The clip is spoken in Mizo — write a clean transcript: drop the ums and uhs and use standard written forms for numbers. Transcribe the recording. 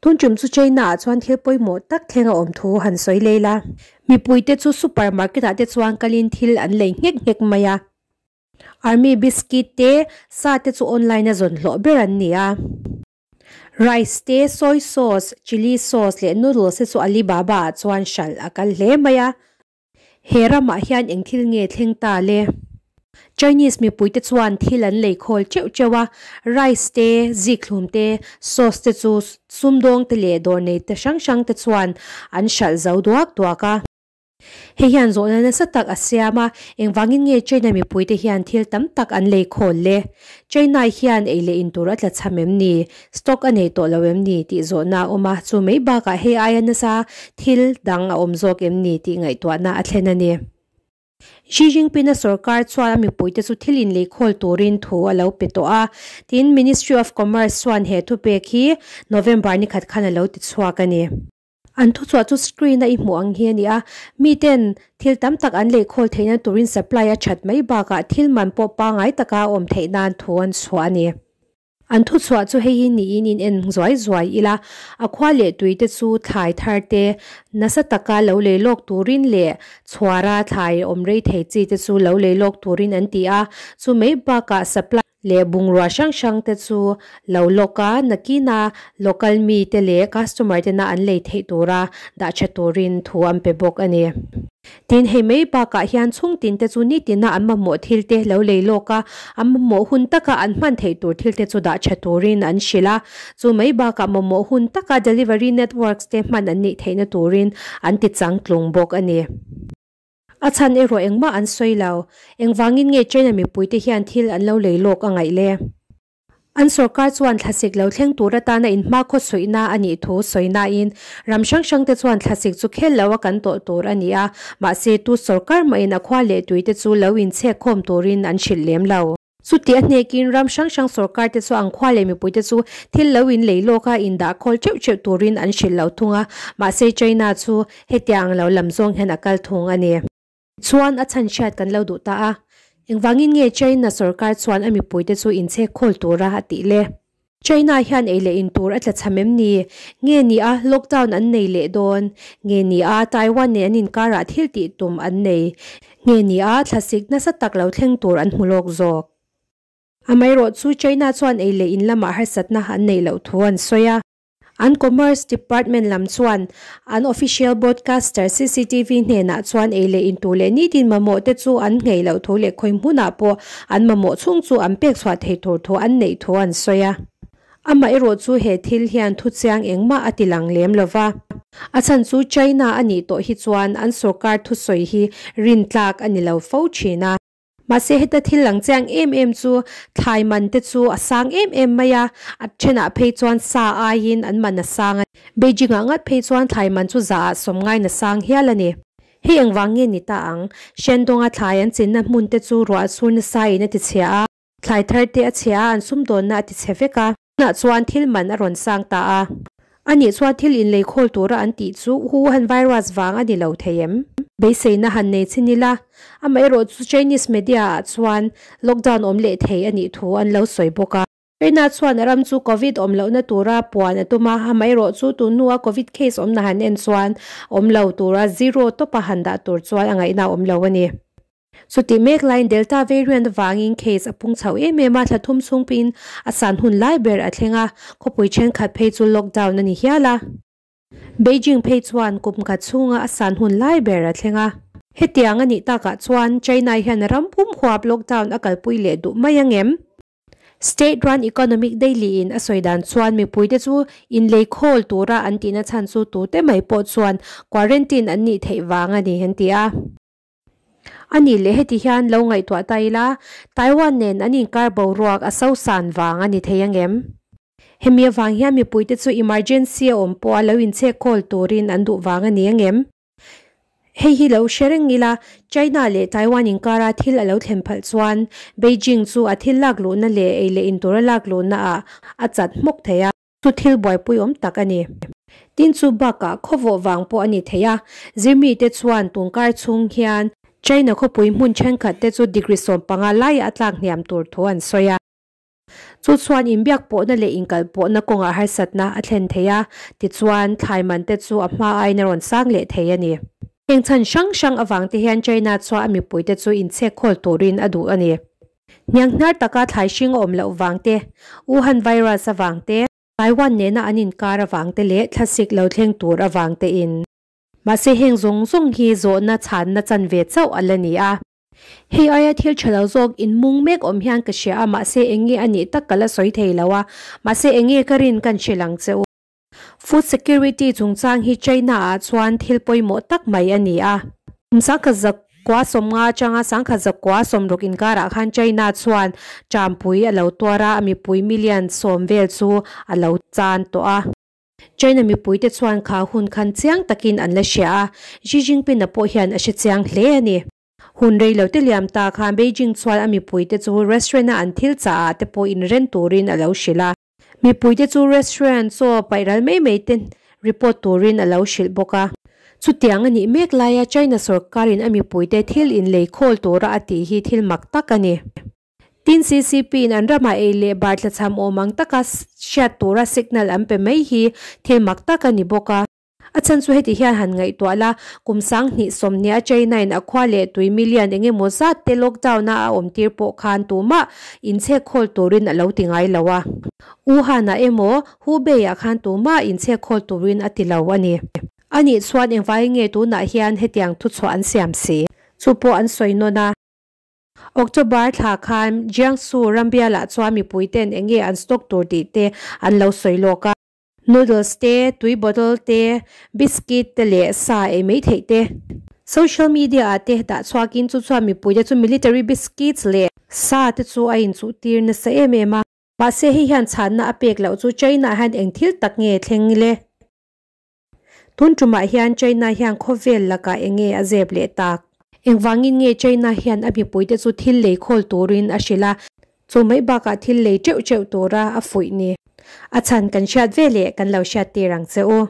Tun tum chu China ah chuan thil pawimawh tak thleng a awm thu han sawi lei la. Mipui te chu super market ah te chuan kalin thil an lei nghek nghek mai a. Army biscuit te, sa te chu online a zawn hlawh ber an ni a. Rice te, soy sauce, chilli sauce leh noodles te chu Alibaba ah chuan hralh a kal hle mai a. He ramah hian eng thil nge thleng ta le? Chinese mipuite chuan thil an lei khawl teuh teuh a, rice te, zikhlum te, sauce te chu sumdawng te leh dawr nei te hrang hrang te chuan an hralh zo duak duak a. Hei hian zawhna nasa tak a siam a, engvangin nge China mipuite hian thil tam tak an lei khawl le? China hian ei leh in tur a tla cham em ni? Stock a nei tawh lo em ni tih zawhna a awm a, chu mai bakah hei aia nasa thil dang a awm zawk em ni tih ngaihtuahna a thlen a ni. Xi Jinping-a sorkar chuan a mipuite chu thil inleikhawl turin thu a lo pe tawh a, tin Ministry of Commerce chuan he thupek hi November ni khat khan a lo ti chhuak a ni. An thuchhuah chu screen a i hmuh ang hi a ni a, miten thil tam tak an leikhawl theihna turin supply a that mai bakah thil man pawh pangngai taka a awm theih nan thu an chhuah a ni. An thuchhuah chu hei hi niin in en zuai zuai ila, a khua leh tui te chu thlai thar te nasa taka lo lei lawk turin leh chhuara thlai awm rei thei chi te chu lo lei lawk turin an ti a, chu mai bakah supply leh bungrua hrang hrang te chu lo lawk a, nakina local mi te leh customer tena an lei theih tura dah tha turin thu an pe bawk a ni. Tin, hei mai bakah hian chhungtin te chu nitina an mamawh thil te lo lei lawk a, an mamawh hun taka an hman theih tur thil te chu dah tha turin an hrilh a. Chu mai bakah mamawh hun taka delivery networks te hman an nih theihna turin an ti changtlung bawk a ni. A chhan erawh engmah an sawi lo. Engvangin nge China mipuite hian thil an lo lei lawk a ngaih le? An sorkar chuan thlasik lo thleng tur atana inhmakhaw suihna a nih thu sawi nain ram hrang hrangte chuan thlasik chu khel lo a kan tawh tur a ni a, mahse tu sorkar mahin a khua leh tuite chu lo inchhek khawm turin an hrilh lem lo. Chuti a hnekin ram hrang hrang sorkarte chu an khua leh mipuite chu thil lo inlei lawk a indahkhawl teuh teuh turin an hrilh lo thung a, mahse China chu hetiang lo lam zawng hian a kal thung a ni. Chuan a chhan hriat kan lo duh ta a, engvangin nge China sorkar chuan a mipuite chu inchhek khawl tura a tih le? China hian ei leh in tur a tla cham em ni? Nge ni a lockdown an nei leh dawn? Nge ni a Taiwan nen an inkarah thil tih tum an nei? Nge ni a thlasik nasa tak lo thleng tur an hmu lawk zawk? Amaherawhchu China chuan ei leh in lamah harsatna an neih loh thu an sawi a. An Commerce Department lam chuan an official broadcaster CCTV hnenah chuan ei leh intur leh nitin mamawh te chu an ngei loh thu leh khawi hmunah pawh an mamawh chhung chu an pek chhuah thei tur thu an neih thu an sawi a. Amaherawh chu he thil hian thu chiang engmah a ti lang lem lo va. A chhan chu China a nih tawh hi chuan an sorkar thusawi hi rintlak a ni lo fo thin a. Mahse heta thil lang chiang em em chu thlai man te chu a sang em em mai a, a thenah phei chuan sa aiin an man a sang a. Beijing ah ngat phei chuan thlai man chu za ah sawm ngain a sang hial a ni. Hei engvang nge ni ta ang? Shandong a thlai an chinna hmun te chu ruah sur nasa in a ti chhia a, thlai thar te a chhia a, an sumdawnna a ti chhe vek a. Tunah chuan thil man a rawn sang ta a. Anih chuan thil inlei khawl tura an tih chu Wuhan virus vang a ni lo thei em? Beiseina han nei chin ila, amaherawh chu Chinese media ah chuan lockdown awm leh thei a nih thu an lo sawi bawk a. China chuan a ram chu Covid awm lohna tura puan a tum a, amaherawh chu tun hnua Covid case awmna han en chuan awm lo tura zero tawpa han dah tur chuan a ngaihna awm lo a ni. Chutih mek laiin Delta variant avangin case a pung chho em em a, thla thum chhung pin a san hun lai ber a thleng a, khawpui thenkhat phei chu lockdown a ni hial a. Beijing phei chuan kum khat chhunga a san hun lai ber a thleng a. Hetiang a nih takah chuan China hian ram pum huap lockdown a kalpui leh duh mai ang em? State run Economic Daily in a sawi dan chuan mipuite chu inlei khawl tura an tihna chhan chu tute mai pawh chuan quarantine an nih theih vang a ni an ti a. A nih leh heti hian lo ngaihtuah ta ila, Taiwan nen an inkar boruak a sosan vang a ni thei angem? Hemi avang hian mipuite chu emergency a awm pawha lo inchhek khawl turin an duh vang a ni angem? Hei hi lo hre reng ila, China leh Taiwan inkara thil a lo thlen phalh chuan Beijing chu a thil lak luhna leh ei leh intur a lak luhna ah a chat hmawk thei a. Chu thil buaipui awm tak a ni. Tin chu bakah khawvawh vang pawh a ni thei a, zirmite chuan tungkar chhung hian China khawpui hmun thenkhat te chu degree 15 laiah a tlak hniam tur thu an sawi a. Chu chuan inbiak pawhna leh inkal pawhna kawngah harsatna a thlen thei a, tichuan thlai man te chu a hma aiin a rawn sang leh thei a ni. Heng chhan hrang hrang avang te hian China chuan a mipuite chu inchhekhawl turin a duh a ni. Hnianghnar taka thlai hring a awm loh vang te, Wuhan virus avang te, Taiwan nena an inkar avang te leh thlasik lo thleng tur avang tein. Mahse heng zawng zawng hi zawhna chhanna chanve chauh a la ni a. Hei aia thil tha lo zawk inmung mek awm hian ka hria a, mahse eng nge a nih tak ka la sawi thei lo a, mahse eng nge ka rin kan hrilh ang che u. Food security chungchang hi China ah chuan thil pawimawh tak mai a ni a. Kum sangkhat zakua sawmnga atanga sangkhat zakua sawmruk inkarah khan China chuan ṭampui a lo tuar a, a mipui million sawm vel chu a lo chan tawh a. China mipuite chuan kha hun khan chiang takin an la hria a, Xi Jinping-a pawh hian a hre chiang hle a ni. Hun rei lo te liam ta khan Beijing chuan a mipuite chu restaurant-a an thil chah ah te pawh inren turin a lo hrilh a. Mipuite chu restaurant chaw paih ral mai mai te report turin a lo hrilh bawk a. Chutiang a nih mek laia China sawrkarin a mipuite thil inlei khawl tura a tih hi thil mak tak a ni. Tin, CCP in an ramah ei leh bar tlachham awm ang taka hriat tura signal an pe mai hi thil mak tak a ni bawk a. A chhan chu heti hian han ngaihtuah la, kum sanghnih sawmhnih a China in a khua leh tui million eng emaw zat te lockdown a a awm tir pawh khan tumah inchhek khawl turin a lo ti ngai lo a. Wuhan ah emaw Hubei ah khan tumah inchhek khawl turin a ti lo a ni. Anih chuan engvai nge tunah hian hetiang thuchhuah an siam si? Chu pawh an sawi nawn a. October thla khan Jiangsu rambialah chuan mipui ten eng nge an stock tur tih te an lo sawi lawk a. Noodles te, tui bottle te, biscuit te leh sa ei mai theih te. Social media ah te dah chhuakin chu chuan mipui te chu military biscuits leh sa te chu a inchuh tir nasa em em a. Mahse hei hian chhanna a pek loh chu China ah hian eng thil tak nge thleng le? Tun tumah hian China hian khawvel lakah eng nge a zep leh tak? Engvangin nge China hian a mipuite chu thil lei khawl turin a hrilh a, chu mai bakah thil lei teuh teuh tura a fuih ni? A chhan kan hriat ve leh kan lo hriattir ang che u.